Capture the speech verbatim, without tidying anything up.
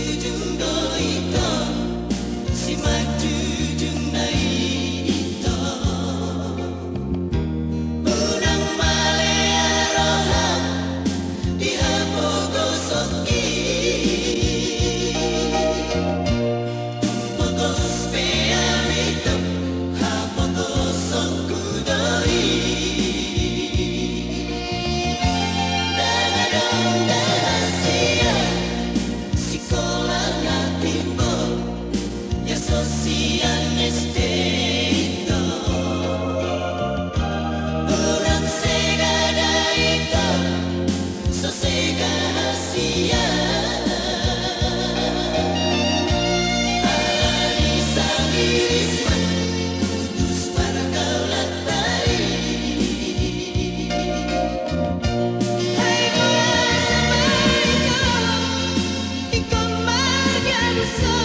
Jujung do ito, simanjujung na ito. Unang malea roham di hapogosonki. Pogos pe au ito, hapogosonku do i. Ndang adong da hasian, sikola na timbo, ya so sian S D ito. Unang sega da ito, so sega hasian. Ala ni sangiris ma putus pargaulanta i. Hai boha saba ito, ingkon marga buso.